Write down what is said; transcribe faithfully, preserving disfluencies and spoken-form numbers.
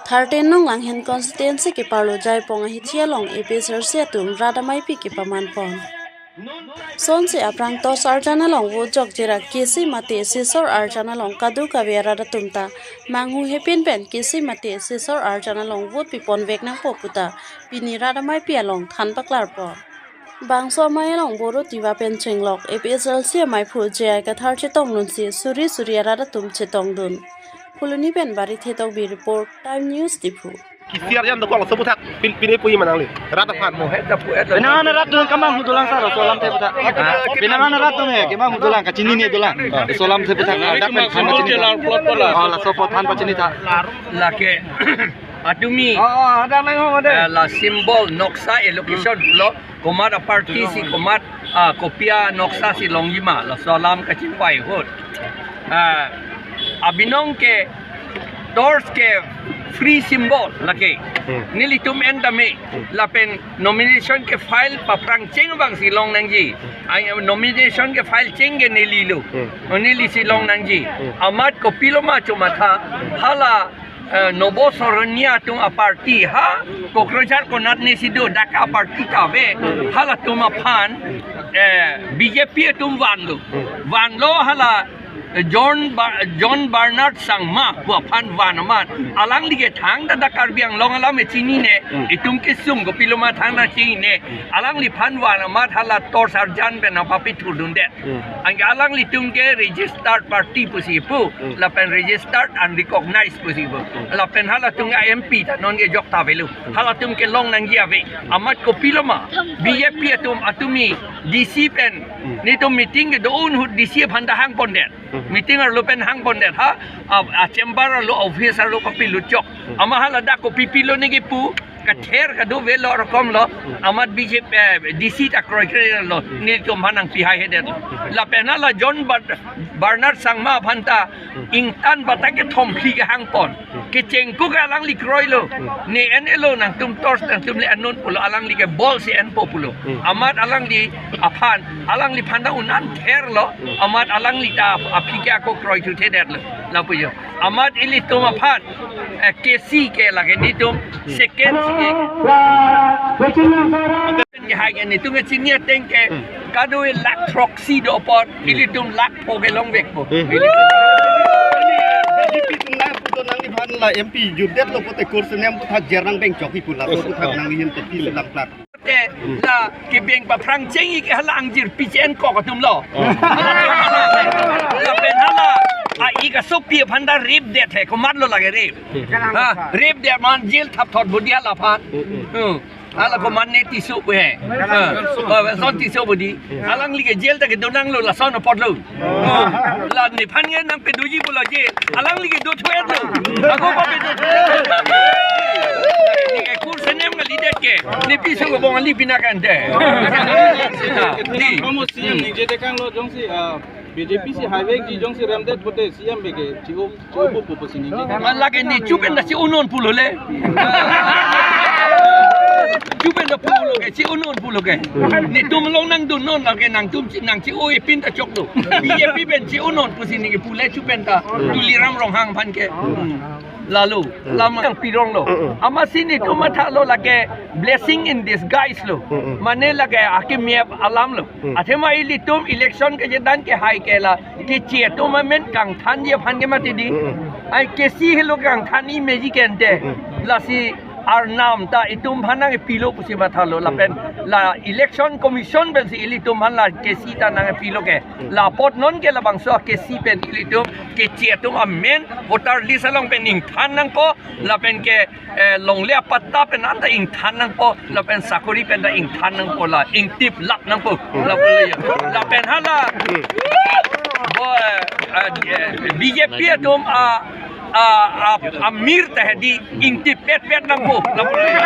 Thirteen nong Langhin constituency keparlo Jaipong ahithi along A P H L C atum rat ameipi kepaman pon. Sonsi aphrang torch arjan along vote jokjera K C mate sesor arjan along kadokave arat atum ta manghu hepin pen K C mate sesor arjan along vote pipon vek nangpo puta pini rat ameipi along than paklarpo. Bangso amei along Boro Tiwa pen chenglok A P H L C ameiphu J I Kathar chetongdunsi suri suri arat atum chetongdun. Phuloni pen Barithe Tokbi report, Time News Diphu. K C arjan dokok laso aphuthak pin pin epui ma nangli. Rat aphan mo he ta pu et. Penang an rat atum kemanghu dolang sir, laso alamthe aphuthak. Ha? Penang an rat atum he kemanghu dolang, kachinine dolang. Ha. Laso alamthe aphuthak. Dak pen than pachini tha. Oh, laso apot than pachini tha. Lake atumi. Oh, oh, ada nang ho de. Eh, la symbol, noksa, allocation lo. Komat aparty si komat, ah, kopi anoksa si longji ma, laso alam kachingvai ahut. Ah, abinong ke torch ke free symbol lake. Hmm. Nelitum en tame, hmm, lapen nomination kefile paphrang cheng abang si long nangji. Ai nomination kefile cheng ke neli lo. Hmm. O neli si long nangji. Hmm. Amat kopilo ma chomatha, hala eh, Nobo Soroniya atum aparty ha, Kokrajhar konat ne si do, dak aparty ta ave, halatum aphan, eh, B J P atum vanlo. Vanlo hala, eh, John Bar-, John Bernard Sangma pu aphan van amat. Alangli ke thangta dak Karbi Anglong alam chinine, itum kesung kopilo ma thangta chinine. Alangliphan van amat hala torch arjan pen nangpapethurdundet. Hmm. Anke alanglitum ke registered party pusi pu, hmm, lapen registered unrecognized pusi pu. Hmm. Lapen halatum ke M P ta non ke jok ta avelo. Hmm. Halatum ke long nangji ave. Amat kopilo ma, B J P atum, atumi D C pen, hmm, netum meeting kedo-an ahut D C aphan ta hangpondet. Hmm. Meeting arlo pen hangpondet ha, a, a chamber arlo, office arlo papilut chok. Hmm. Amat hala dak kopi pilo nangji pu, kather kadokave lo rokom lo, amat B J P, eh, D C ta kroikre lo, netum aphan nangpihai hedet lo. Lapen hala John Bar-, Bernard Sangma aphan ta ingtan batai kethom phli kehangpon. Kechengkok alangli kroilo. Ne en-elo nangtum torch nangtum le-en non pulo, alangli ke bol si enpo pulo. Amat alangli aphan, alangliphan ta un-an therlo, amat alangli ta aphi ke ako kroithuthedet lo. Lapu jo. Amat ilitum aphan, eh, K C ke lake netum second ke. Ke hai ke netum ke chini ateng ke, kadokave lakh throksi do apot, ilitum lakh pho ke longvekpo. Hmm. Ilitum. B J P atum nangpudo nangliphan la M P jutdetlo pote kursi nem aphuthak jer nangpengchokji pu laso aphuthak nangli hin te pil langplat. Te, la kebeng paphrang chengji ke hala angjirpi chen kok atum lo. Oh. Lapen hala, a-ik asopi aphan ta rape det he, komatlo lake rape. Ha, rape det man jail thapthot bodi hala aphan. Hmm. Hala komat ne Tisso he. Ha, oh, Welson Tisso bodi. Alangli ke jail ta kedo nanglo, lason apotlo. La nephan ke nangpedoji pu la je. Alangli ke dothuetlo. Ako pa pedo. Ne ke kursi nem kalidet ke. Ne piso kebong ali pina kante. Di. Kamu C M ningje tekanglo jongsi, ah, B J P si highway ji jongsi remdet pote C M beke chi-o, chi-o pu pu si ningje. Lake ne chupen ta chi-o non pulo le. Chupen ta pulo ke, chi-o non pulo ke. Netum along nangdun non lake nangtum chi, nang chi-o-e pin ta choklo. B J P pen chi-o non pusi ne kepu le chupen ta. Tuliram Ronghang aphan ke. Lalo, lama nangpironglo. Amatsi netum mathalo lake blessing in disguise lo. Mane lake akemep alam lo. Athema ilitum election kejedan ke hai ke la keche atum amen kangthanji aphan ke mati di. Ai K C helo kangthan-i meji kente. Lasi arnam ta itum aphan nangpilo pusi mathalo lapen la election commission pensi ilitum aphan la K C ta nangpilo ke. La apot non ke labangso K C pen ilitum keche atum amen voter list along pen ingthan nangpo lapen ke, eh, longle apatta pen anta ingthan nangpo lapen sakori pen ta ingthan nangpo la ingtip lap nangpo. Lapu le ya. Lapen hala bo, eh, eh, B J P atum a, a, a, amir ta hedi ingtip pet pet nangpo. Lapu le ya.